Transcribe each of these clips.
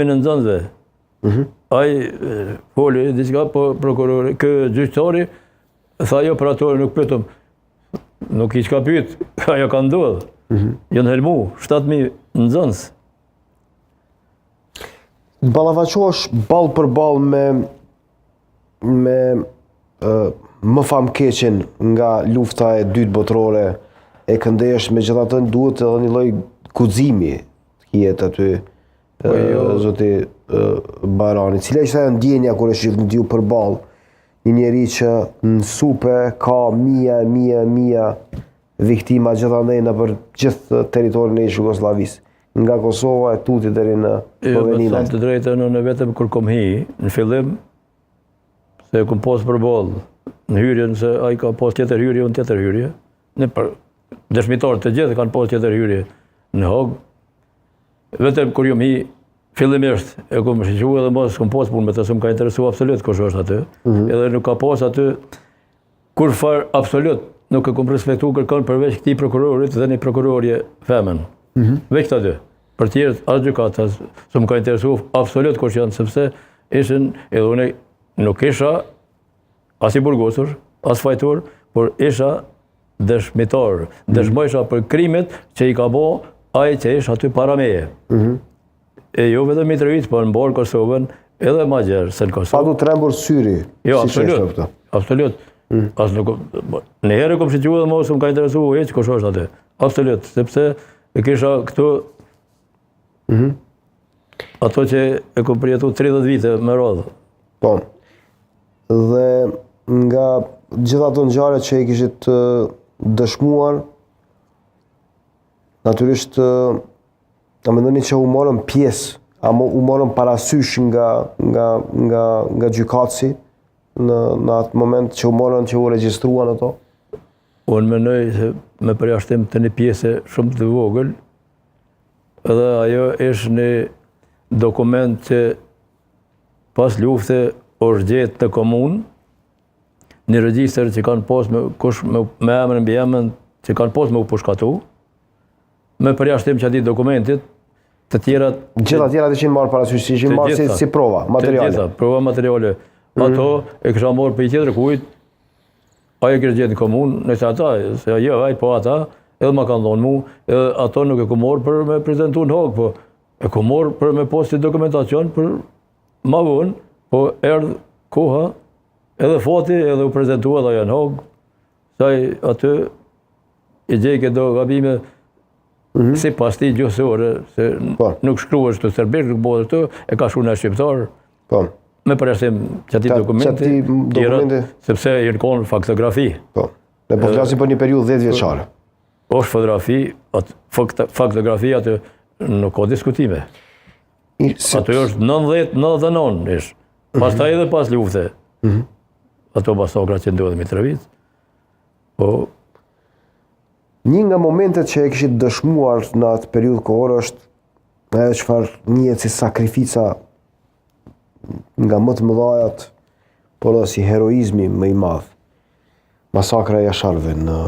e nxënësve. Mm -hmm. Ai foli diçka, po prokurori, ky gjyqtari, tha jo për ato nuk pyetëm. Nuk ki çka pyet, ajo ka ndodhë. Mm -hmm. Janë helmu, 7.000 nxënës. Ballafaqohesh ballë për ballë me me uh, më famkeqin nga lufta e dytë botërore e këndej është megjithatë duhet edhe një lloj guximi të kihet aty po, jo. zoti Barani. Cila ishte ajo ndjenja kur e shihni ju përballë një njeri që në supe ka mija, mija, mija viktima gjithandej nëpër gjithë territorin e ish Jugosllavisë, nga Kosova e tutje deri në jo, Slloveni. Jo, me thënë të drejtën, unë vetëm kur kom hi, në fillim, se e kom pas përballë, në hyrjen, se ai ka pas tjetër hyrje, unë tjetër hyrje, në për, dëshmitarët të gjithë kanë pas tjetër hyrje në Hagë, vetëm kur jom hi, fillimisht e kom shiqu edhe mos kom pas punë me të, s'më ka interesu absolut kush është aty, mm -hmm. edhe nuk ka pas aty, Kurrfarë absolut nuk e kom respektu kërkon përveç këtij prokurorit dhe një prokurorje femën. Mm -hmm. Veç këta dy. Për tjerët, as gjykata, s'më ka interesu absolut kush janë, sepse ishin edhe unë nuk isha as i burgosur, as fajtor, por isha dëshmitar, mm -hmm. dëshmojsha për krimet që i ka bo ai që ish aty para meje. Mm -hmm. E jo vetëm Mitrovicë, por në mbarë Kosovën, edhe ma gjerë se në Kosovë. Pa t'u trembur syri, jo, si absolut, absolut. Mm. As nuk, një herë e kom shiqu edhe mo s'më ka interesu hiç kush është aty. Absolut, sepse e kisha këtu mm -hmm. ato që e kom përjetu 30 vite me radhë. Po, dhe nga gjitha ato ngjarje që i kishit dëshmuar, natyrisht A mendoni që u morën pjesë, a u morën parasysh nga, nga, nga, nga gjykatësi në, në atë moment që u morën që u regjistruan ato? Unë mendoj se me përjashtim të një pjese shumë të vogël, edhe ajo është një dokument që pas lufte është gjetë në komunë, një regjistër që kanë pas me, kush me, me emër mbiemër që kanë pas me u pushkatu, me përjashtim qatij dokumentit, të tjerat... Gjitha tjerat ishin marrë parasysh, si ishin marrë si, si prova, materiale. Të gjitha, prova materiale. Mm -hmm. Ato e kisha marrë prej tjetër kujt, ai e kishte gjetë në komunë, nëse ata, se jo, ai po ata, edhe ma kanë dhonë mu, edhe ato nuk e kom marrë për me prezentu në Hagë, po e kom marrë për me pas si dokumentacion për ma vonë, po erdh koha, edhe fati, edhe u prezentua edhe ajo në Hagë, sa aty i gjejke do gabime mm -hmm. sipas tij gjuhësore, se po. nuk shkruhet kështu serbisht, nuk bëhet kështu, e ka shkru në shqiptar. Po. Me përjashtim qatij dokumenti, dokumenti, sepse janë konë faktografi. Po. Ne po flasim për një periudhë 10 vjeçare. Është fotografi, atë faktografi aty nuk ka diskutime. Aty është 90, 99 ish. Mhm. Pastaj edhe pas lufte. Mm -hmm. Ato masakra që ndodhën në Mitrovicë. Po Një nga momentet që e kishit dëshmuar në atë periudhë kohore është ajo çfarë njihet si sakrifica nga më të mëdhajat, por edhe si heroizmi më i madh. Masakra e Jasharëve në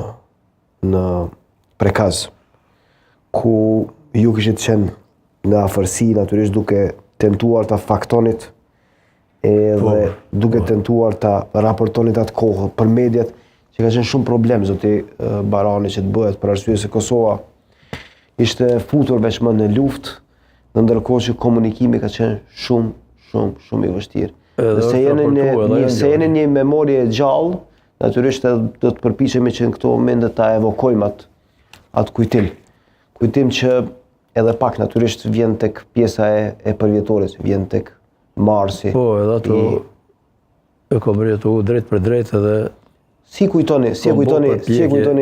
në Prekaz, ku ju kishit qenë në afërsi natyrisht duke tentuar ta faktonit edhe po, duke po. tentuar ta raportonit atë kohë për mediat që ka qenë shumë problem zoti Barani që të bëhet për arsye se Kosova ishte futur veçmë në luftë në ndërkohë që komunikimi ka qenë shumë shumë shumë i vështirë. Nëse jeni një, nëse jeni një memorie e gjallë, natyrisht edhe do të përpiqemi që në këto momente ta evokojmë atë atë kujtim. Kujtim që edhe pak natyrisht vjen tek pjesa e e përvjetorit, vjen tek marsi. Po, edhe ato i... e kom përjetu drejtpërdrejt edhe Si kujtoni, si kujtoni, si kujtoni?